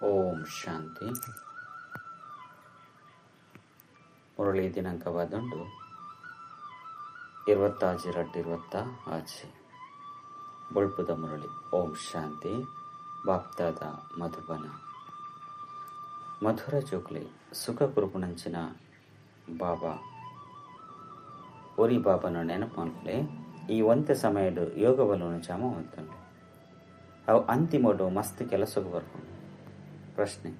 ಓಂ ಶಾಂತಿ. ಮುರಳಿ ದಿನಾಂಕವಾದುಂಡು 26/2/26. ಬೊಳ್ಪುದ ಮುರಳಿ. ಓಂ ಶಾಂತಿ. ಬಾಪ್ತಾದ ಮಧುಬನ. ಮಧುರ ಜೋಕ್ಲೆ ಸುಖ ಕುರುಪುಣಂಚಿನ ಬಾಬಾ ಒರಿ ಬಾಬನ ನೆನಪು ಈ ಒಂತೆ ಸಮಯಡು ಯೋಗಬಲವನ್ನು ಜಮ ಹೊಂದುಂಡು. ಅವು ಅಂತಿಮಡು ಮಸ್ತ್ ಕೆಲಸಕ್ಕೆ ಬರ್ಕೊಂಡು. ಪ್ರಶ್ನೆ: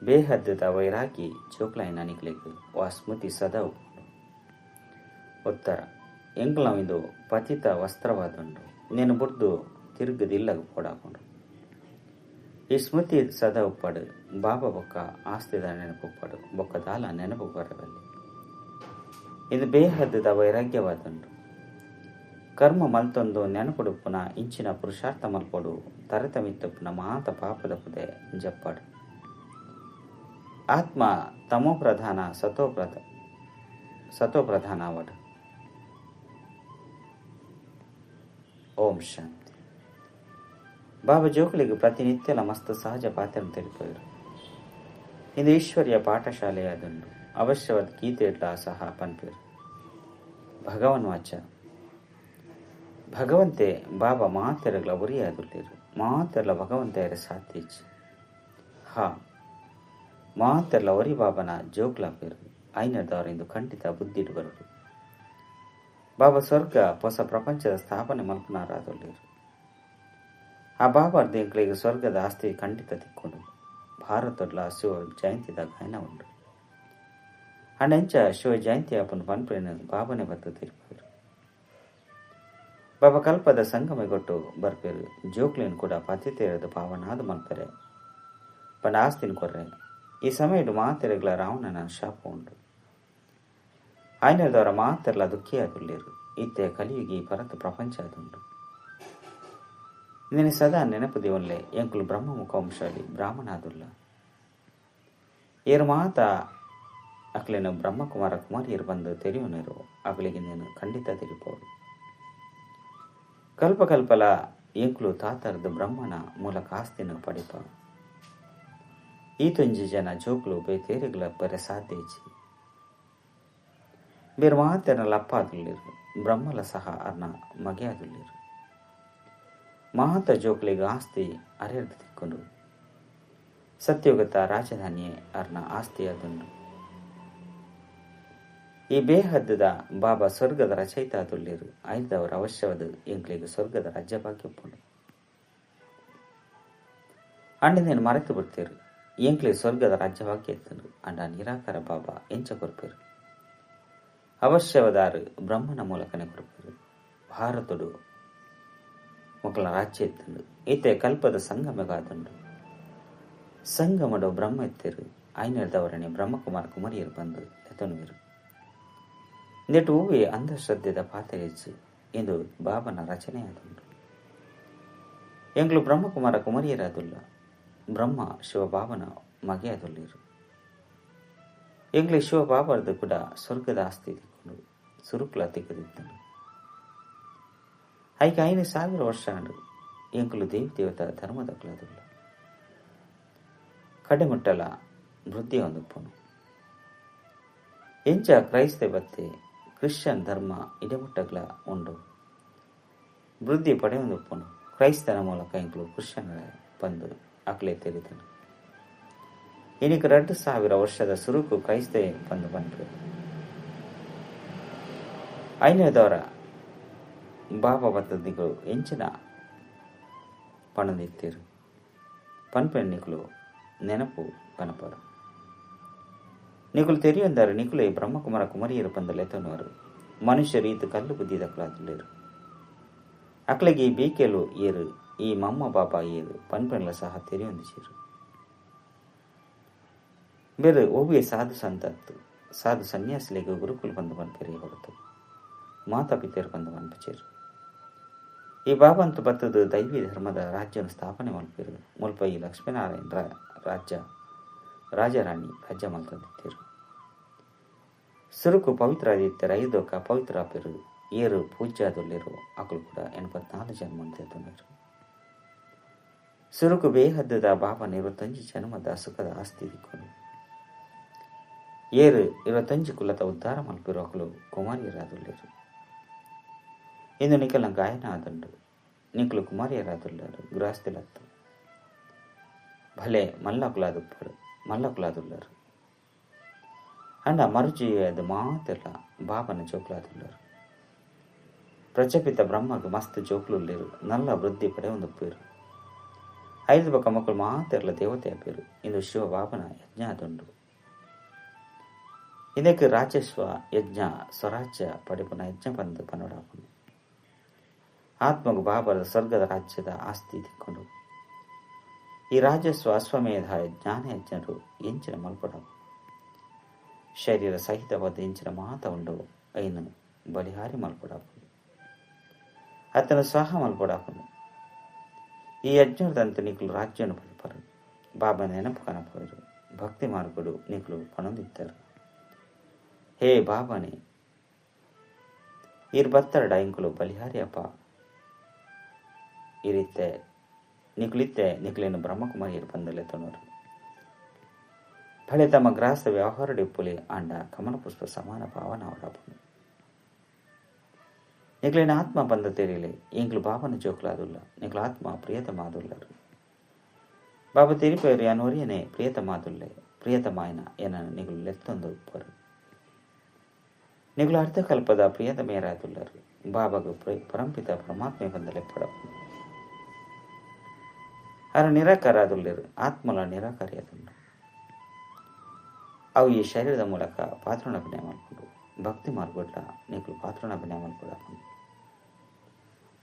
ಬೇಹದ್ದದ ವೈರಾಗಿ ಜೋಕ್ಲಾಯಿನ ನಿಕ್ಲೆಗ್ ವಾ ಸ್ಮೃತಿ ಸದಾ ಉಪ್ಪುಂಡು? ಉತ್ತರ: ಎಂಕ್ಲವಿಂದು ಪತಿತ ವಸ್ತ್ರವಾದುಂಡು, ನೇನು ಬುಡ್ದು ತಿರುಗದಿಲ್ಲಗ ಪೋಡಾಪುಂಡು. ಈ ಸ್ಮೃತಿ ಸದಾ ಉಪ್ಪಾಡು. ಬಾಬಾ ಬೊಕ್ಕ ಆಸ್ತಿದ ನೆನಪುಪ್ಪಾಡು, ಬೊಕ್ಕ ದಾಲ ನೆನಪು ಬರಬಲ್ಲಿ. ಇದು ಬೇಹದ್ದದ ವೈರಾಗ್ಯವಾದುಂಡು. ಕರ್ಮ ಮಲ್ತೊಂದು ನೆನಪುಡುಪ್ಪುನ ಇಂಚಿನ ಪುರುಷಾರ್ಥ ಮಲ್ಪೊಡು. ತರತಮಿತ್ತುಪ್ಪುನ ಮಾತ ಪಾಪದ ಪುದೆ ಜಪ್ಪಾಡು. ಆತ್ಮ ತಮೋ ಪ್ರಧಾನ ಸತೋ ಪ್ರಧಾನ ಅವಡು. ಓಂ ಶಾಂತಿ. ಬಾಬಾ ಜೋಕುಲಿಗೆ ಪ್ರತಿನಿತ್ಯಲ ಮಸ್ತ್ ಸಹಜ ಪಾತ್ರ ತಿಳಿಪೋಯರು. ಇದು ಈಶ್ವರ್ಯ ಪಾಠಶಾಲೆಯಾದುಂಡು. ಅವಶ್ಯವಾದ ಗೀತೆಡ್ಲ ಸಹ ಪನ್ಪೇರು. ಭಗವನ್ ವಾಚ. ಭಗವಂತೆ ಬಾಬಾ ಮಾತೆರಗ್ಲ ಉರಿಯಾದುಲ್ಲೇರು. ಮಾತೆರ್ಲ ಭಗವಂತೆಯರ ಸಾಧ್ಯಚಿ. ಹಾ, ಮಾತೆರ್ಲ ಒರಿ ಬಾಬನ ಜೋಕ್ಲ ಪೇರು ಐನದವರೆಂದು ಖಂಡಿತ ಬುದ್ಧಿಡು ಬರಡು. ಬಾಬಾ ಸ್ವರ್ಗ ಹೊಸ ಪ್ರಪಂಚದ ಸ್ಥಾಪನೆ ಮಲ್ಪನಾರಾದುಲ್ಲೇರು. ಆ ಬಾಬಾ ದೇಂಕ್ಲಿಗೆ ಸ್ವರ್ಗದ ಆಸ್ತಿ ಖಂಡಿತ ತಿಕ್ಕೊಂಡು. ಭಾರತಡ್ಲ ಶಿವ ಜಯಂತಿದ ಗಾಯನ ಉಂಡು. ಅಂಡೆಂಚ ಶಿವ ಜಯಂತಿ ಅಪ್ಪನ ಪನ್ಪೇನ ಬಾಬನೆ ಬತ್ತು ತಿರುಪೇರು. ಬಾಬಾ ಕಲ್ಪದ ಸಂಗಮೆಗೊಟ್ಟು ಬರ್ಪೇರು. ಜೋಕ್ಲೇನ್ ಕೂಡ ಪತಿತೇರದ ಪಾವನಾದ ಮಲ್ಪರೆ ಪಂಡ ಆಸ್ತಿನ ಕೊರ್ರೆ. ಈ ಸಮಯಡು ಮಾತೆರೆಗ್ಲ ರಾವಣನ ಶಾಪ ಉಂಡು. ಆಯ್ನದವರ ಮಾತೆರ್ಲ ದುಃಖಿಯಾದುಲ್ಲೇರು. ಇತ್ತೆ ಕಲಿಯುಗಿ ಪರತ ಪ್ರಪಂಚ ಅದುಂಡು. నేను ಸದಾ ನೆನಪು ದೇವನ್ಲೆ ಎಂಕುಲು ಬ್ರಹ್ಮಮುಖ ವಂಶಾಲಿ ಬ್ರಾಹ್ಮಣಾದುಲ್ಲ. ಏರು ಮಾತ ಅಕ್ಲೇನ ಬ್ರಹ್ಮಕುಮಾರ ಕುಮಾರಿಯರು ಬಂದು ತೆರೆಯುವನೇರು ಅಗಲಿಗೆ నేను ಖಂಡಿತ ತಿಳಿಪೋಡು. ಕಲ್ಪಕಲ್ಪಲ ಎಂಕುಲು ತಾತರದು ಬ್ರಹ್ಮನ ಮೂಲಕ ಆಸ್ತಿನ ಪಡಿಪ. ಈ ತೊಂಜಿ ಜನ ಜೋಕ್ಲು ಬೇತೇರಿಗಳ ಪರೆ ಸಾಧ್ಯಚಿ. ಬೇರೆ ಮಾತೆನ ಲಪ್ಪಾದುಲ್ಲೇರು. ಬ್ರಹ್ಮಲ ಸಹ ಅರ್ನ ಮಗೆಯಾದುಲ್ಲೇರು. ಮಹಾತ ಜೋಕ್ಲಿಗೆ ಆಸ್ತಿ ಅರೆದು ತಿಕ್ಕೊಂಡು. ಸತ್ಯುಗತ ರಾಜಧಾನಿಯೇ ಅರ್ನ ಆಸ್ತಿಯಾದುಂಡು. ಈ ಬೇಹದ್ದದ ಬಾಬಾ ಸ್ವರ್ಗದ ರಚಯಿತ ಆದುಲ್ಲೇರು. ಐದವರ ಅವಶ್ಯವಾದ ಎಂಕ್ಲಿಗೆ ಸ್ವರ್ಗದ ರಾಜ್ಯಭಾಗ್ಯಪ್ಪುಂಡು. ಅಂಡ నేను ಮರೆತು ಬಿಡ್ತೇರು. ಎಂಕ್ಲಿ ಸ್ವರ್ಗದ ರಾಜ್ಯಭಾಗ್ಯ ಎತ್ತನು. ಅಂಡ ನಿರಾಕಾರ ಬಾಬಾ ಎಂಚ ಕೊರ್ಪೇರು. ಅವಶ್ಯವಾದಾರು ಬ್ರಹ್ಮನ ಮೂಲಕನೇ ಕೊರ್ಪೇರು. ಭಾರತಡು ಮೊಕಲ ರಾಜ್ಯ ಎತ್ತುಂಡು. ಈತೆ ಕಲ್ಪದ ಸಂಗಮಗಾದುಂಡು. ಸಂಗಮಡು ಬ್ರಹ್ಮ ಎತ್ತೇರು. ಐನರ್ದವರನೆ ಬ್ರಹ್ಮಕುಮಾರ ಕುಮಾರಿಯರು ಬಂದು ಎತ್ತನುವಿರು. ನೆಟ್ಟು ಹೂವೆ ಅಂಧಶ್ರದ್ಧೆದ ಪಾತ್ರೆಚ್ಚಿ ಎಂದು ಬಾಬನ ರಚನೆಯಾದುಂಡು. ಎಂಗ್ಲು ಬ್ರಹ್ಮಕುಮಾರ ಕುಮಾರಿಯರಾದುಲ್ಲ. ಬ್ರಹ್ಮ ಶಿವಬಾಬನ ಮಗೆಯಾದುಲ್ಲಿರು. ಎಂಗ್ಲಿ ಶಿವಬಾಬರದು ಕೂಡ ಸ್ವರ್ಗದ ಆಸ್ತಿ ತಿಕ್ಕೊಂಡು ಸುರುಕ್ಲ ತಿಕ್ಕದಿದ್ದನು. ಐಕೆ 5000 ವರ್ಷ ಎಂಕುಲು ದೇವಿ ದೇವತಾ ಧರ್ಮದ ಕುಲದುಲ್ಲ. ಕಡೆಮುಟ್ಟಲ ವೃದ್ಧಿ ಹೊಂದುಪ್ಪನು. ಎಂಚ ಕ್ರೈಸ್ತ ಬತ್ತೆ ಕ್ರಿಶ್ಚಿಯನ್ ಧರ್ಮ ಇಡೆಮುಟ್ಟಗ್ಲ ಉಂಡು ವೃದ್ಧಿ ಪಡೆಯೊಂದುಪ್ಪನು. ಕ್ರೈಸ್ತನ ಮೂಲಕ ಎಂಕುಲು ಕ್ರಿಶ್ಚಿಯನ್ ಬಂದು ಅಕ್ಲೆ ತೆರೆದನು. ಇನಿಕ್ 2000 ವರ್ಷದ ಸುರುಕು ಕ್ರೈಸ್ತೆ ಬಂದು ಬಂದರು. ಐನದವರ ಬಾಬಾ ಬತ್ತದಿಗಳು ಎಂಚಿನ ಪಣದಿತ್ತೀರು ಪನ್ಪೆನ್ನಿಕುಲು ನೆನಪು ಕನಪರು. ನಿಕುಲು ತೆರೆಯೊಂದರು. ನಿಕುಲೆ ಬ್ರಹ್ಮಕುಮಾರ ಕುಮಾರಿಯರು ಬಂದಲೆತ್ತನವರು. ಮನುಷ್ಯರು ಈತ ಕಲ್ಲು ಬುದ್ಧಿದಕ್ಕಲಾದುಳ್ಳೇರು. ಅಕ್ಲೆಗೆ ಈ ಬೀಕೆಲು ಏರು, ಈ ಮಮ್ಮ ಬಾಬಾ ಏರು ಪನ್ಪೆನ್ಲ ಸಹ ತೆರೆಯೊಂದಿಸಿರು. ಬೇರೆ ಒವ್ವೆ ಸಾಧು ಸಂತತ್ತು ಸಾಧು ಸನ್ಯಾಸಿಲಿಗೆ ಗುರುಕುಲು ಬಂದು ಪನ್ಪೆರೆ ಹೊರತು ಮಾತಾ ಪಿತೇರು ಬಂದು ಪನ್ಪಚೇರು. ಈ ಬಾಬಂತು ಬತ್ತದ ದೈವಿ ಧರ್ಮದ ರಾಜ್ಯವನ್ನು ಸ್ಥಾಪನೆ ಮಲ್ಪೇರು. ಮುಲ್ಪ ಈ ಲಕ್ಷ್ಮೀನಾರಾಯಣ ರಾಜ್ಯ ರಾಜರಾಣಿ ರಾಜ್ಯ ಮಲ್ತಂದಿತ್ತೀರು. ಸುರುಕು ಪವಿತ್ರ ಆದಿತ್ಯರ ಐದೊಕ್ಕ ಪವಿತ್ರ ಪೇರು ಏರು ಪೂಜ್ಯಾದುಲ್ಲೇರು. ಅಕಲು ಕೂಡ 84 ಜನ್ಮ ತೆತ್ತುಂಡರು. ಸುರುಕು ಬೇಹದ್ದದ ಬಾಬನ 25 ಜನ್ಮದ ಸುಖದ ಆಸ್ತಿ ದಿಕ್ಕೊಂಡು ಏರು 25 ಕುಲದ ಉದ್ಧಾರ ಮಲ್ಪಿರೋ ಅಕಲು ಕುಮಾರಿಯರಾದುಳ್ಳರು. ಇಂದು ನಿಖಲ ಗಾಯನ ಆದಂಡು ನಿಖಲು ಕುಮಾರಿಯರಾದುಳ್ಳರು ಗೃಹಸ್ಥಿಲತ್ತು ಭಲೆ ಮಲ್ಲಕುಲಾದುಪ್ಪರು ಮಲ್ಲಕುಲಾದುಳ್ಳರು. ಅಂಡ ಮರುಜೀವಿಯಾದ ಮಾತೆಲ್ಲ ಬಾಬನ ಜೋಕುಲಾದುಳ್ಳರು. ಪ್ರಜಾಪಿತ ಬ್ರಹ್ಮಗ್ ಮಸ್ತ್ ಜೋಕುಲುಳ್ಳರು ನಲ್ಲ ವೃದ್ಧಿ ಪಡೆಯೊಂದುಪ್ಪೇರು. 5 ಬಕ್ಕ ಮಕ್ಕಳು ಮಾತೆಲ್ಲ ದೇವತೆ ಅಪೇರು. ಇಂದು ಶಿವ ಬಾಬನ ಯಜ್ಞ ಆದುಂಡು. ಇದಕ್ಕೆ ರಾಜಸ್ವ ಯಜ್ಞ ಸ್ವರಾಜ್ಯ ಪಡೆಪುನ ಯಜ್ಞ ಬಂದು ಪನ್ನೋಡಾಪುನು. ಆತ್ಮಗು ಬಾಬರ ಸ್ವರ್ಗದ ರಾಜ್ಯದ ಆಸ್ತಿ ದಿಕ್ಕೊಂಡು ಈ ರಾಜಸ್ವ ಅಶ್ವಮೇಧ ಜ್ಞಾನ ಯಜ್ಞರು ಎಂಚಿನ ಮಲ್ಪಡ ಶರೀರ ಸಹಿತವಾದ ಎಂಚಿನ ಮಾತ ಉಂಡು ಐನು ಬಲಿಹಾರಿ ಮಲ್ಪಡಾಪುನು. ಅತನ ಸಹ ಮಲ್ಪಡಾಪುನು. ಈ ಯಜ್ಞದಂತೆ ನಿಖಲು ರಾಜ್ಯವನ್ನು ಪಡೆಪರು. ಬಾಬಾ ನೆನಪು ಕನಪರು ಭಕ್ತಿ ಮಾರ್ಗಡು ನಿಖಲು ಪಣೊಂದಿತ್ತಾರೆ. ಹೇ ಬಾಬಾನೆ ಈರ್ ಬತ್ತರಡ ಇಂಕುಲು ಬಲಿಹಾರಿ ಅಪ್ಪ ಈ ರೀತೆ ನಿಖಲಿತ್ತೆ ನಿಖಲೇನು ಬ್ರಹ್ಮಕುಮಾರಿಯರು ಬಂದಲೆ ತೊಣರು. ಫಳೆ ತಮ್ಮ ಗ್ರಾಸ ವ್ಯವಹಾರ ಡಿಪ್ಪುಲಿ ಆಂಡ ಕಮಲಪುಷ್ಪ ಸಮಾನ ಭಾವನ ಅವರಾಪನು. ನಿಖಲೇನ ಆತ್ಮ ಬಂದ ತೆರಿಯಲೆ ಎಂಕ್ಲು ಬಾಬನ ಜೋಕುಲಾದುಲ್ಲ ನಿಖಲು ಆತ್ಮ ಪ್ರಿಯತಮಾದುಲ್ಲರು. ಬಾಬಾ ತೆರಿಪೇರು ಯಾನೋರಿಯನೇ ಪ್ರಿಯತಮಾದುಲ್ಲೆ ಪ್ರಿಯತಮಾಯನ ಎನ ನಿಗಳು ಲೆತ್ತೊಂದು ಉಪ್ಪರು. ನಿಗಳು ಅರ್ಧಕಲ್ಪದ ಪ್ರಿಯತಮೇರಾದುಲ್ಲರು. ಬಾಬಾಗು ಪರಂಪಿತ ಪರಮಾತ್ಮೆ ಬಂದಲೆ ಪಡಪನು. ಅರ ನಿರಾಕಾರ ಆದುಳ್ಳರು ಆತ್ಮಲ ನಿರಾಕಾರಿಯಾದುಂಡು. ಅವು ಈ ಶರೀರದ ಮೂಲಕ ಪಾತ್ರಣ ಅಭಿನಯ ಮಾಡಿಕೊಂಡು ಭಕ್ತಿ ಮಾರ್ಗೊಡ್ಲ ನಿಖಲು ಪಾತ್ರಣ ಅಭಿನಯ ಮಲ್ಪಡಾಪುಂಡು.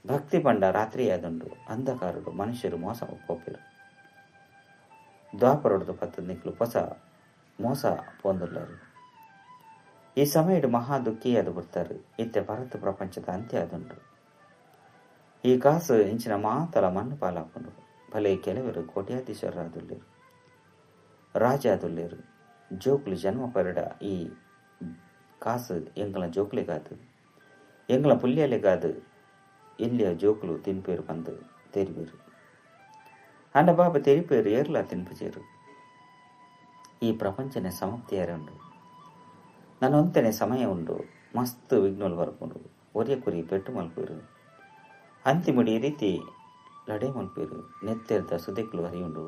ಭಕ್ತಿ ಪಂಡ ರಾತ್ರಿ ಆದುಂಡು ಅಂಧಕಾರರು ಮನುಷ್ಯರು ಮೋಸ ಒಪ್ಪೋಪಿರು. ದ್ವಾಪರೊಡ್ದು ಪತ್ತು ನಿಖಲು ಹೊಸ ಮೋಸ ಪೊಂದುಳ್ಳರು. ಈ ಸಮಯಡು ಮಹಾ ದುಃಖಿಯಾದ ಬಿಡ್ತಾರೆ. ಇತ್ತೆ ಭಾರತ ಪ್ರಪಂಚದ ಅಂತ್ಯ ಆದುಂಡು. ಈ ಕಾಸು ಇಂಚಿನ ಮಾತಲ ಮಣ್ಣು ಪಾಲಾಪುಂಡು. ಭಲೆ ಕೆಲವರು ಕೋಟ್ಯಾಧೀಶರಾದುಳ್ಳರು ರಾಜ ಆದುಳ್ಳರು. ಜೋಕ್ಲು ಜನ್ಮ ಪರಡ ಈ ಕಾಸು ಎಂಗಳ ಜೋಕ್ಲೆಗಾದು ಎಂಗಳ ಪುಲ್ಯಲೆಗಾದು ಎಲ್ಲಿಯ ಜೋಕ್ಲು ತಿನ್ಪೇರು ಬಂದು ತೆರಿಬೇರು. ಅಂಡ ಬಾಬಾ ತೆರಿಪೇರು ಏರ್ಲ ತಿನ್ಪುಜೇರು. ಈ ಪ್ರಪಂಚನೆ ಸಮಾಪ್ತಿಯಾರುಂಡು. ನನ್ನೊಂತನೆ ಸಮಯ ಉಂಡು. ಮಸ್ತ್ ವಿಘ್ನಲು ಬರ್ಪುಂಡು. ಒರಿಯ ಕುರಿ ಪೆಟ್ಟು ಮಲ್ಪೇರು. ಅಂತಿಮುಡಿ ಈ ರೀತಿ ಲಡೆ ಮಲ್ಪೇರು. ನೆತ್ತೆರ್ದ ಸುದೆಕ್ಲು ಹರಿಯುಂಡು.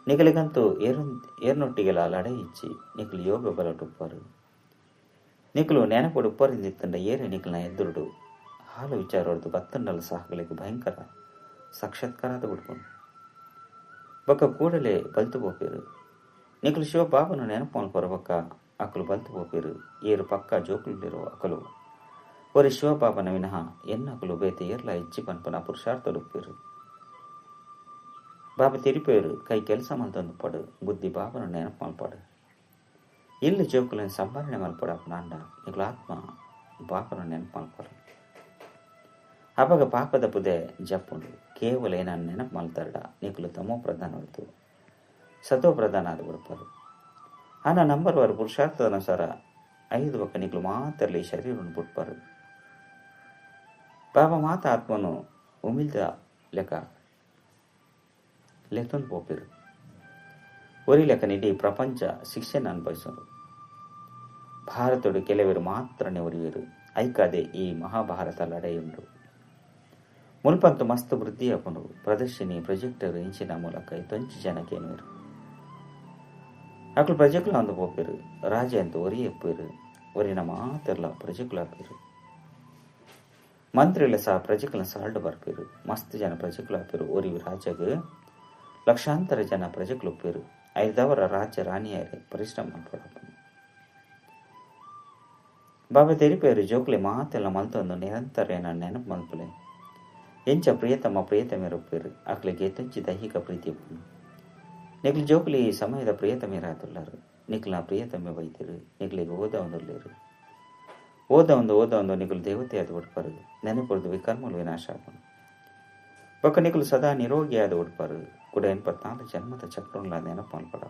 ನಿಗಲಿಗಂತೂ ಏರ್ನೊಟ್ಟಿಗೆಲ ಲಡೆ ಇಚ್ಚಿ ನಿಖಲು ಯೋಗ ಬಲಟುಪ್ಪರು. ನಿಖಲು ನೆನಪುಡು ಉಪ್ಪರಿಂದಿತ್ತಂಡ ಏರೆ ನಿಖಲ್ನ ಎದುರುಡು ಹಾಲು ವಿಚಾರೊಡ್ದು ಬತ್ತಂಡಲ ಸಾಹಗಳಿಗೆ ಭಯಂಕರ ಸಾಕ್ಷಾತ್ಕಾರದ ಬಿಡ್ಕೊಂಡು ಬಕ್ಕ ಕೂಡಲೇ ಬಲ್ತು ಪೋಪೇರು. ನಿಖಲು ಶಿವ ಬಾಬನು ನೆನಪು ಮಲ್ಪರ ಬಕ್ಕ ಅಕಲು ಬಲ್ತು ಪೋಪೇರು. ಏರು ಪಕ್ಕ ಜೋಕುಲಿರೋ ಅಕಲು ಒರಿ ಶಿವಬಾಬನ ವಿನಃ ಎನ್ನಕಲು ಬೇತೆ ಏರ್ಲ ಇಚ್ಚಿ ಪನ್ಪನ ಪುರುಷಾರ್ಥಡುಪ್ಪೇರು. ಬಾಬಾ ತೆರಿಪೇರು ಕೈ ಕೆಲಸ ಮಲ್ತೊಂದು ಪಡು ಬುದ್ಧಿ ಬಾಬನ ನೆನಪು ಮಲ್ಪಡು. ಇಲ್ಲಿ ಜೋಕುలను ಸಂಭಾಳನೆ ಮಲ್ಪಡಪ್ಪ ನಾಂಡ ನಿಖಲು ಆತ್ಮ ಬಾಬನ ನೆನಪು ಮಲ್ಪಡು. ಅವಾಗ ಪಾಪದ ಪುದೆ ಜಪ್ಪುಂಡು. ಕೇವಲ ಏನ ನೆನಪು ಮಲ್ತಾರಡ ನಿಖಲು ತಮೋ ಪ್ರಧಾನ ಹೊರತು ಸತೋ ಪ್ರಧಾನ ಆದ ಬಿಡ್ಪಾರು. ಆನ ನಂಬರ್ ವಾರು ಪುರುಷಾರ್ಥದ ಅನುಸಾರ 5 ಬಕ್ಕ ನಿಖಲು ಮಾತ್ರಲಿ ಈ ಶರೀರವನ್ನು ಬಿಡ್ಪಾರು. ಬಾಬಾ ಮಾತ ಆತ್ಮನು ಉಮಿಲ್ದ ಲೆಕ್ಕ ಲೆತ್ತೊಂದು ಪೋಪಿರು. ಒರಿ ಲೆಕ್ಕ ನಿಡಿ ಪ್ರಪಂಚ ಶಿಕ್ಷೆಯನ್ನು ಅನುಭವಿಸೋರು. ಭಾರತಡು ಕೆಲವರು ಮಾತ್ರನೇ ಒರಿಯರು. ಐಕಾದೆ ಈ ಮಹಾಭಾರತ ಲಡೆಯುಂಡು. ಮುಲ್ಪಂತು ಮಸ್ತ್ ವೃದ್ಧಿ ಹಾಕೊಂಡು ಪ್ರದರ್ಶಿನಿ ಪ್ರೊಜೆಕ್ಟರ್ ಇಂಚಿನ ಮೂಲಕ ತೊಂಚಿ ಜನಕ್ಕೆ ಏನುವರು ಅಕಲು ಪ್ರಜೆಕ್ಲ ಒಂದು ಪೋಪಿರು. ರಾಜ ಅಂತ ಒರಿ ಎಪ್ಪೇರು. ಒರಿನ ಮಾತೆಲ್ಲ ಪ್ರಜೆಕ್ಲ ಹಾಪಿರು. ಮಂತ್ರಿಗಳ ಸಹ ಪ್ರಜೆಕ್ಲ ಸಾಲ್ಡ್ ಬರ್ಪೇರು. ಮಸ್ತ್ ಜನ ಪ್ರಜೆಕ್ಲ ಹಾಪಿರು. ಒರಿ ರಾಜಗ ಲಕ್ಷಾಂತರ ಜನ ಪ್ರಜೆಕ್ಲುಪ್ಪೇರು. ಐದವರ ರಾಜ ರಾಣಿಯರೇ ಪರಿಶ್ರಮ ಮಲ್ಪಡಪ್ಪ. ಬಾಬಾ ತೆರಿಪೇರು ಜೋಕ್ಲೆ ಮಾತೆಲ್ಲ ಮಲ್ತೊಂದು ನಿರಂತರ ನೆನಪು ಮಲ್ಪಲೆ. ಎಂಚ ಪ್ರಿಯತಮ ಪ್ರಿಯತಮೇರೊಪ್ಪೇರು. ಅಕ್ಲಿಗೆ ತುಂಚಿ ದೈಹಿಕ ಪ್ರೀತಿ ನಿಖಲು ಜೋಕ್ಲಿ ಈ ಸಮಯದ ಪ್ರಿಯತಮೇರಾದುಳ್ಳರು. ನಿಖಲ ಪ್ರಿಯತಮೆ ಬೈತಿರು. ನಿಖಲಿಗೆ ಓದ ಒಂದುಳ್ಳೇರು. ಓದ ಒಂದು ಓದ ಒಂದು ನಿಖಲು ದೇವತೆ ಆದ ಉಡ್ಪಾರು. ನೆನಪುರ್ದು ವಿಕರ್ಮಲು ವಿನಾಶ ಆಪುಂಡು. ಬೊಕ್ಕ ನಿಖಲು ಸದಾ ನಿರೋಗಿಯಾದ ಉಡ್ಪಾರು. ಕೂಡ 84 ಜನ್ಮದ ಚಕ್ರಂಲ ನೆನಪು ಮಲ್ಪಡ.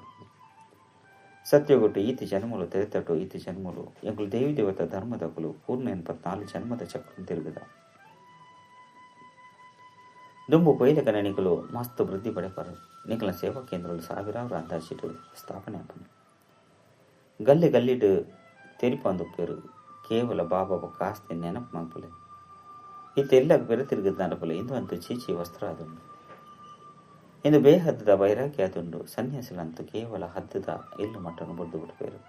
ಸತ್ಯಗೊಟ್ಟು ಈತಿ ಜನ್ಮಲು ತೆರೆತಟ್ಟು ಈತಿ ಜನ್ಮಲು ಎಂಕುಲು ದೇವಿ ದೇವತ ಧರ್ಮದಕುಲು ಪೂರ್ಣ 84 ಜನ್ಮದ ಚಕ್ರ ತಿರುಗದ. ದುಂಬು ಪೊಯ್ಲಕನ ನಿಕುಲು ಮಸ್ತ್ ವೃದ್ಧಿ ಪಡೆಪರು. ನಿಕಲ ಸೇವಾ ಕೇಂದ್ರಗಳು ಸಾವಿರಾರು ಅಂದಾಜಿಡು ಸ್ಥಾಪನೆ ಆಪನು. ಗಲ್ಲಿ ಗಲ್ಲಿಡು ತೆರಿಪಂದುಪ್ಪೇರು. ಕೇವಲ ಬಾಬಾ ಕಾಸ್ತಿ ನೆನಪು ಮಲ್ಪುಲೆ. ಇತ್ತೆಲ್ಲ ಬೆರೆ ತಿರುಗಿದ ಇಂದು ಅಂತೂ ಚೀಚಿ ವಸ್ತ್ರ ಅದುಂಡು. ಇಂದು ಬೇಹದ್ದದ ವೈರಾಗ್ಯ ಅದುಂಡು. ಸನ್ಯಾಸಿಲಂತೂ ಕೇವಲ ಹದ್ದದ ಇಲ್ಲು ಮಟ್ಟನ್ನು ಬುಡ್ದು ಬಿಡ್ಪೇರು.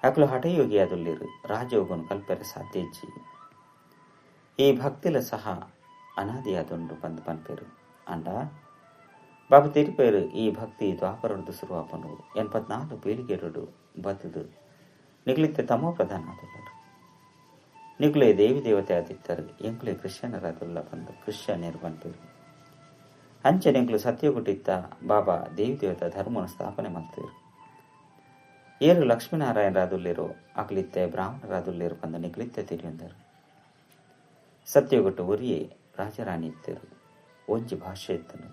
ಅಕಲು ಹಠಯೋಗಿ ಅದುಲ್ಲೇರು. ರಾಜಯೋಗನು ಕಲ್ಪೆರೆ ಸಾಧ್ಯ ಇಜ್ಜಿ. ಈ ಭಕ್ತಿಲ ಸಹ ಅನಾದಿಯಾದುಂಡು ಬಂದು ಪನ್ಪೇರು. ಅಂಡ ಬಾಬು ತೆರಿಪೇರು ಈ ಭಕ್ತಿ ದ್ವಾಪರಡು ಶುರುವಾಪನು 84 ಪೀಳಿಗೆರಡು ಬತ್ತದು ನಿಗುಲಿತ್ತೆ ತಮೋ ಪ್ರಧಾನ ಆದುಲ್ಲರು. ನಿಗುಲೇ ದೇವಿ ದೇವತೆ ಆದಿತ್ತರು. ಎಂಕುಲೆ ಕ್ರಿಶ್ಚಿಯನರಾದುಲ್ಲ ಬಂದು ಕ್ರಿಶ್ಚಿಯನ್ಯರು ಪನ್ಪೇರು. ಅಂಚೆ ನಿಂಕುಲು ಸತ್ಯಗುಟ್ಟಿತ್ತ ಬಾಬಾ ದೇವಿ ದೇವತಾ ಧರ್ಮವನ್ನು ಸ್ಥಾಪನೆ ಮಾಡ್ತೇರು. ಏರು ಲಕ್ಷ್ಮೀನಾರಾಯಣರಾದುಲ್ಲೇರೋ ಅಕಲಿತ್ತೆ ಬ್ರಾಹ್ಮಣರಾದುಲ್ಲೇರು ಬಂದ ನಿಗುಲಿತ್ತೆ ತಿಳಿಯೊಂದರು. ಸತ್ಯಗುಟ್ಟು ಒರಿಯೇ ರಾಜರಾಣಿ ಇತ್ತರು. ಒಂಜಿ ಭಾಷೆ ಇತ್ತನು.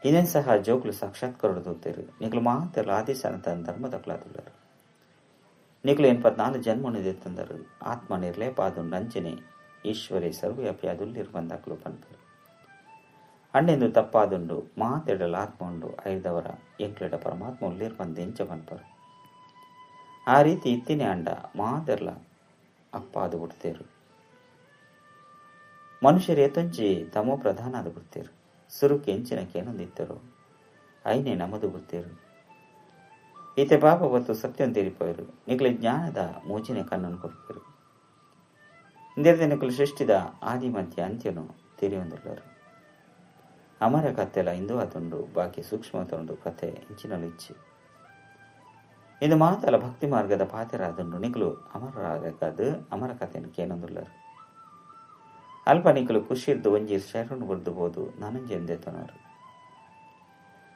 ಇನ್ನೇನು ಸಹ ಜೋಕುಲು ಸಾಕ್ಷಾತ್ಕರಡು ನಿಗುಲು ಮಾತೆಲ್ಲ ಆದೇಶ ಧರ್ಮದಕ್ಲಾದುಲ್ಲರು. ನಿಗುಲು 84 ಜನ್ಮನಿದೆ ತಂದರು. ಆತ್ಮ ನಿರ್ಲೇಪಾದುಂಡು ಅಂಚನೆ ಈಶ್ವರೇ ಸರ್ವವ್ಯಾಪಿ ಅದುಲ್ಲಿರು ಬಂದಾಕಲು ಪನ್ಪೇರು. ಅಣ್ಣೆಂದು ತಪ್ಪಾದುಂಡು ಮಾತೆಡಲ ಆತ್ಮ ಉಂಡು ಐದವರ ಎಂಕ್ಲೆಡ ಪರಮಾತ್ಮ ಉಳ್ಳೇರು ಬಂದು ಎಂಚ ಪನ್ಪರು. ಆ ರೀತಿ ಇತ್ತಿನೇ ಅಂಡ ಮಾತೆರ್ಲ ಅಪ್ಪಾದು ಬಿಡ್ತೇರು. ಮನುಷ್ಯರು ಏತೊಂಜಿ ತಮೋ ಪ್ರಧಾನ ಆದ ಬಿಡ್ತೇರು. ಸುರುಕು ಎಂಚಿನ ಕೇನೊಂದಿತ್ತರು ಐನೇ ನಮದು ಬಿಡ್ತೇರು. ಈತೆ ಬಾಬಾ ಬತ್ತು ಸತ್ಯಂ ತೀರಿಪೋಯರು. ನಿಕಲ ಜ್ಞಾನದ ಮೂಜಿನ ಕಣ್ಣನ್ನು ಕೊಡ್ತೇರು. ಇಂದಿರದ ನಿಕಲು ಸೃಷ್ಟಿದ ಆದಿ ಮಧ್ಯ ಅಂತ್ಯನು ತಿಳಿಯೊಂದುಳ್ಳರು. ಅಮರ ಕತ್ತೆಲ ಇಂದು ಆತುಂಡು ಬಾಕಿ ಸೂಕ್ಷ್ಮ ತೊಂಡು ಕಥೆ ಇಂಚಿನಲು ಇಚ್ಚಿ. ಇದು ಮಾತಲ ಭಕ್ತಿ ಮಾರ್ಗದ ಪಾತೆರಾದುಂಡು. ನಿಕಲು ಅಮರರಾಗದು ಅಮರ ಕಥೆಯನ್ನು ಕೇನೊಂದುಳ್ಳರು. ಅಲ್ಪ ನಿಕಲು ಖುಷಿರ್ದು ಒಂಜಿ ಶರಣು ಬುಡ್ದು ಬೋದು ನಾನಂಜಿ ಎಂದೆತ್ತನವರು.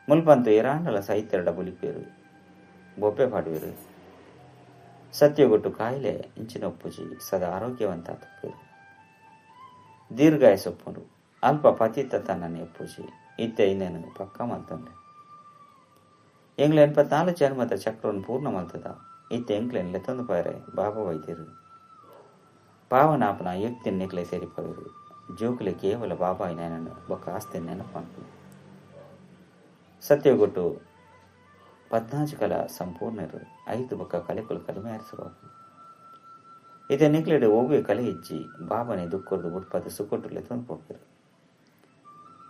ಮುಲ್ಪಂತು ಎರಾಂಡಲ ಸಾಹಿತ್ಯರಡ ಬುಲಿಪೇರು ಬೊಬ್ಬೆ ಪಾಡುವರು. ಸತ್ಯಗೊಟ್ಟು ಕಾಯಿಲೆ ಇಂಚಿನ ಒಪ್ಪುಜಿ ಸದಾ ಆರೋಗ್ಯವಂತ ತಪ್ಪೇರು. ದೀರ್ಘಾಯಸೊಪ್ಪುಂಡು. ಅಲ್ಪ ಪತಿತ ತನ್ನನ್ನು ಒಪ್ಪುಜಿ. ಇತ್ತೆ ಇನ್ನೇನು ಪಕ್ಕ ಮಲ್ತೊಂಡೆ. ಎಂಗ್ಲ 84 ಜನ್ಮದ ಚಕ್ರವನ್ನು ಪೂರ್ಣ ಮಲ್ತದ. ಇತ್ತೆ ಎಂಕ್ಲೆನ್ ಲೆತ್ತೊಂದು ಪಾರೆ ಬಾಬಾ ವೈದ್ಯರು. ಪಾವನಾಪನ ಯುಕ್ತಿ ನಿಕ್ಲೆ ಸೇರಿಪವರು. ಜೋಕುಲೆ ಕೇವಲ ಬಾಬಾ ನನ್ನನ್ನು ಬೊಕ್ಕ ಆಸ್ತಿ ನೆನಪು. ಸತ್ಯಗೊಟ್ಟು 14 ಕಲ ಸಂಪೂರ್ಣರು. 5 ಬೊಕ್ಕ ಕಲೆಕುಲು ಕಡಿಮೆ ಆರಿಸುವ. ಇದೇ ನಿಕ್ಲೆಡು ಒವ್ವೆ ಕಲೆ ಇಜ್ಜಿ ಬಾಬನೆ ದುಕ್ಕೊರ್ದು ಬುಡ್ಪದ ಸುಕೊಟ್ಟುಲೆ ತಂದು ಹೋಗ್ತಿರು.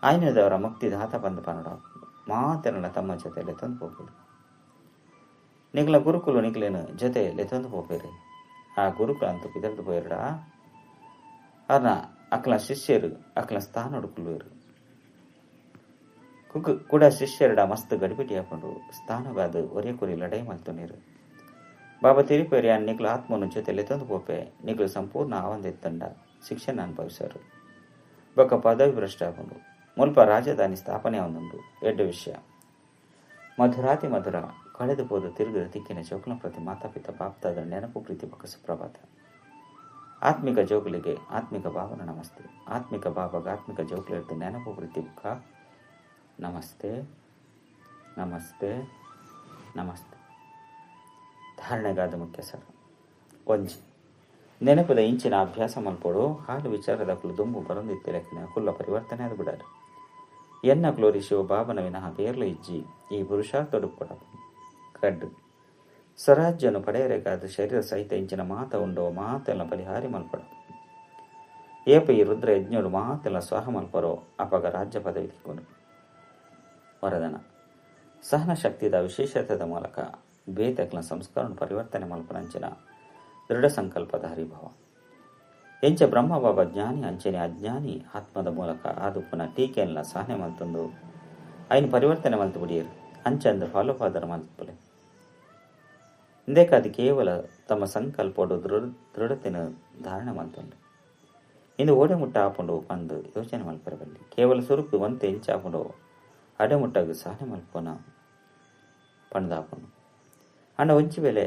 ಆಯ್ನದವರ ಮುಕ್ತಿ ದಾತ ಬಂದ ಪನ್ನಡ ಮಾತೆರನ ತಮ್ಮ ಜೊತೆಲೆ ತಂದು ಹೋಗ್ಬಿರು. ನಿಗ್ಲ ಗುರುಕುಲು ನಿಕ್ಲೇನು ಜೊತೆಲೆ ತಂದು ಹೋಗ್ಬೇರಿ. ಆ ಗುರುಕುಲ ಅಂತೂ ಪಿದರ್ದು ಪೋಯರಡ ಅರ್ನ ಅಕ್ಲ ಶಿಷ್ಯರು ಅಕ್ಲ ಸ್ಥಾನೊಡುಕುಲುವರು. ಕೂಡ ಶಿಷ್ಯರಡ ಮಸ್ತ್ ಗಡಿಬಿಟಿ ಹಾಕೊಂಡು ಸ್ಥಾನಗಾದ ಒರೇ ಕುರಿ ಲಡೈ ಮಲ್ತೊನೀರು. ಬಾಬಾ ತಿರುಪೇರಿ ಆ ನಿಕ್ಲ ಆತ್ಮನು ಜೊತೆಲೆ ತಂದು ಪೋಪೆ. ನಿಕ್ಲು ಸಂಪೂರ್ಣ ಆವಂದೆತ್ತಂಡ ಶಿಕ್ಷಣ ಅನುಭವಿಸರು. ಬೊಕ್ಕ ಪದವಿ ಭ್ರಷ್ಟ ಹಾಕೊಂಡು ಮುಲ್ಪ ರಾಜಧಾನಿ ಸ್ಥಾಪನೆ ಒಂದುಂಡು. ಎಡ್ಡು ವಿಷಯ ಮಧುರಾತಿ ಮಧುರ ಕಳೆದು ಹೋದ ತಿರುಗಿದ ತಿಕ್ಕಿನ ಜೋಕುಲ ಪ್ರತಿ ಮಾತಾಪಿತ ಬಾಪ್ತಾದ ನೆನಪು ಪ್ರೀತಿ ಬೊಕ್ಕ ಸುಪ್ರಭಾತ. ಆತ್ಮಿಕ ಜೋಕುಲಿಗೆ ಆತ್ಮಿಕ ಭಾವನ ನಮಸ್ತೆ. ಆತ್ಮಿಕ ಭಾವಗ ಆತ್ಮಿಕ ಜೋಕುಲಿರ್ದು ನೆನಪು ಪ್ರೀತಿ ಬೊಕ್ಕ ನಮಸ್ತೆ ನಮಸ್ತೆ ನಮಸ್ತೆ. ಧಾರಣೆಗಾದ ಮುಖ್ಯ ಸರ ಒಂಜಿ ನೆನಪದ ಇಂಚಿನ ಅಭ್ಯಾಸ ಮಲ್ಪೊಡು. ಹಾಲು ವಿಚಾರದ ಕುಲು ದುಂಬು ಬರೊಂದಿತ್ತಿಲಕ್ಕಿನ ಕುಲ್ಲ ಪರಿವರ್ತನೆ ಅದು ಬಿಡಾರು. ಎನ್ನ ಕ್ಲೋರಿ ಶಿವ ಬಾಬನ ವಿನಃ ಬೇರ್ಲ ಇಜ್ಜಿ ಈ ಪುರುಷಾರ್ಥೊಡುಪಡ ಕಡ್ಡು ಸ್ವರಾಜ್ಯನು ಪಡೆಯರೆಗಾದ ಶರೀರ ಸಹಿತ ಇಂಚಿನ ಮಾತ ಉಂಡೋ ಮಾತೆಲ್ಲ ಪರಿಹಾರಿ ಮಲ್ಪಡ. ಏಪ ಈ ರುದ್ರ ಯಜ್ಞೋಡು ಮಾತೆಲ್ಲ ಸ್ವಾಹ ಮಲ್ಪರೋ ಅಪಗ ರಾಜ್ಯ ಪದವಿ ತಿಕ್ಕೊಂಡು. ವರದನ ಸಹನ ಶಕ್ತಿದ ವಿಶೇಷತೆದ ಮೂಲಕ ಬೇತಕ್ಲ ಸಂಸ್ಕರಣ ಪರಿವರ್ತನೆ ಮಲ್ಪನಂಚಿನ ದೃಢ ಸಂಕಲ್ಪದ ಹರಿಭಾವ. ಎಂಚ ಬ್ರಹ್ಮಬಾಬ ಜ್ಞಾನಿ ಅಂಚನೆ ಅಜ್ಞಾನಿ ಆತ್ಮದ ಮೂಲಕ ಆದುಪ್ಪನ ಟೀಕೆಲ್ಲ ಸಹನೆ ಮಲ್ತೊಂದು ಐನು ಪರಿವರ್ತನೆ ಮಲ್ತು ಬಿಡಿಯರು. ಅಂಚಂದು ಫಾಲೋಫಾದರ ಮಲ್ಪಲೆ. ಇಂದೇಕಾದ ಕೇವಲ ತಮ್ಮ ಸಂಕಲ್ಪೋಡು ದೃಢತೆಯನ್ನು ಧಾರಣೆ ಮಲ್ತೊಂಡು. ಇಂದು ಓಡೆ ಮುಟ್ಟ ಆಪುಂಡು ಪಂದು ಯೋಚನೆ ಮಲ್ಪರಬಲ್ಲಿ. ಕೇವಲ ಸುರುಕು ಒಂತೆ ಇಂಚಾಪುಂಡು ಅಡೆ ಮುಟ್ಟಾಗ ಸಹನೆ ಮಲ್ಪೋನ ಪಂದಾಪುಂಡು. ಅಂಡ ಒಂಚಿ ವೇಳೆ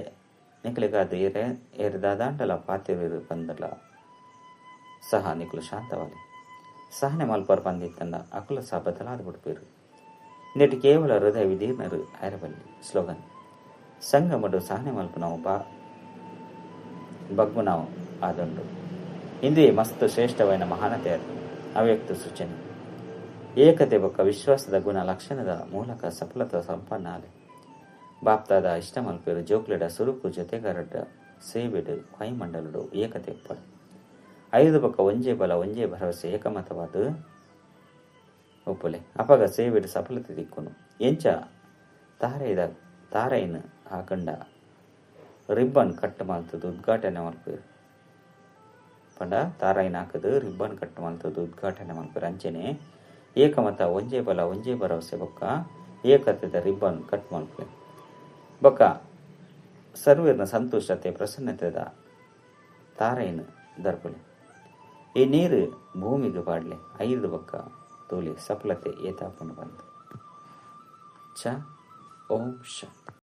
ನಿಕಲಿಗಾದ ಏರೆ ಏರಿದಾದಾಂಡಲ ಪಾತಿರು ಬಂದಲ ಸಹ ನಿಕಲು ಶಾಂತವಾಲಿ. ಸಹನೆ ಮಲ್ಪರ್ ಬಂದಿತ್ತಂಡ ಅಕುಲ ಸಹ ಬದಲಾದ ಬಿಡ್ಪೇರು. ನೆಟ್ಟು ಕೇವಲ ಹೃದಯ ವಿದೀರ್ಣರು ಐರಬಲ್ಲಿ. ಸ್ಲೋಗನ್ ಸಂಗಮಡು ಸಹನೆ ಮಲ್ಪನವು ಬಗ್ಗುನಾವು ಆದುಂಡು. ಇಂದುಯೇ ಮಸ್ತ್ ಶ್ರೇಷ್ಠವೈನ ಮಹಾನತೆ ಅದು. ಅವ್ಯಕ್ತ ಸೂಚನೆ. ಏಕತೆ ಬೊಕ್ಕ ವಿಶ್ವಾಸದ ಗುಣ ಲಕ್ಷಣದ ಮೂಲಕ ಸಫಲತಾ ಸಂಪನ್ನ ಆಲೆ. ಬಾಪ್ದಾದ ಇಷ್ಟ ಮಲ್ಪೆರು ಜೋಕ್ಲೆಡ ಸುರುಕು ಜೊತೆಗಾರಡ ಸೇವೆಡು ವಾಯುಮಂಡಲಡು ಏಕತೆ ಉಪ್ಪಡು. ಐದು ಬೊಕ್ಕ ಒಂಜೇ ಬಲ ಒಂಜೇ ಭರವಸೆ ಏಕಮತವಾದ ಉಪ್ಪುಲೆ. ಅಪಗ ಸೇವೆಡು ಸಫಲತೆ ದಿಕ್ಕುನು. ಎಂಚ ತಾರೈದ ತಾರೈನ್ ಹಾಕಂಡ ರಿಬ್ಬನ್ ಕಟ್ ಮಲ್ತದು ಉದ್ಘಾಟನೆ ಮಲ್ಪೆರು. ಪಂಡ ತಾರೈನ್ ಹಾಕದು ರಿಬ್ಬನ್ ಕಟ್ ಮಲ್ತದು ಉದ್ಘಾಟನೆ ಮಲ್ಪೆರು. ಅಂಚನೆ ಏಕಮತ ಒಂಜೇ ಬಲ ಒಂಜೇ ಭರವಸೆ ಬೊಕ್ಕ ಏಕತೆದ ರಿಬ್ಬನ್ ಕಟ್ ಮಲ್ಪೆ. ಬೊಕ್ಕ ಸರ್ವೇರ್ನ ಸಂತೋಷತೆ ಪ್ರಸನ್ನತೆದ ತಾರೈನ್ ದರ್ಪುಲೆ. ಈ ನೀರು ಭೂಮಿಗೆ ಪಾಡ್ಲೆ ಐದು ಬೊಕ್ಕ ತೋಲಿ ಸಫಲತೆ ಏತಾಪುಂಡು ಬಂತು. ಚ ಓಂ ಶಾಂತಿ.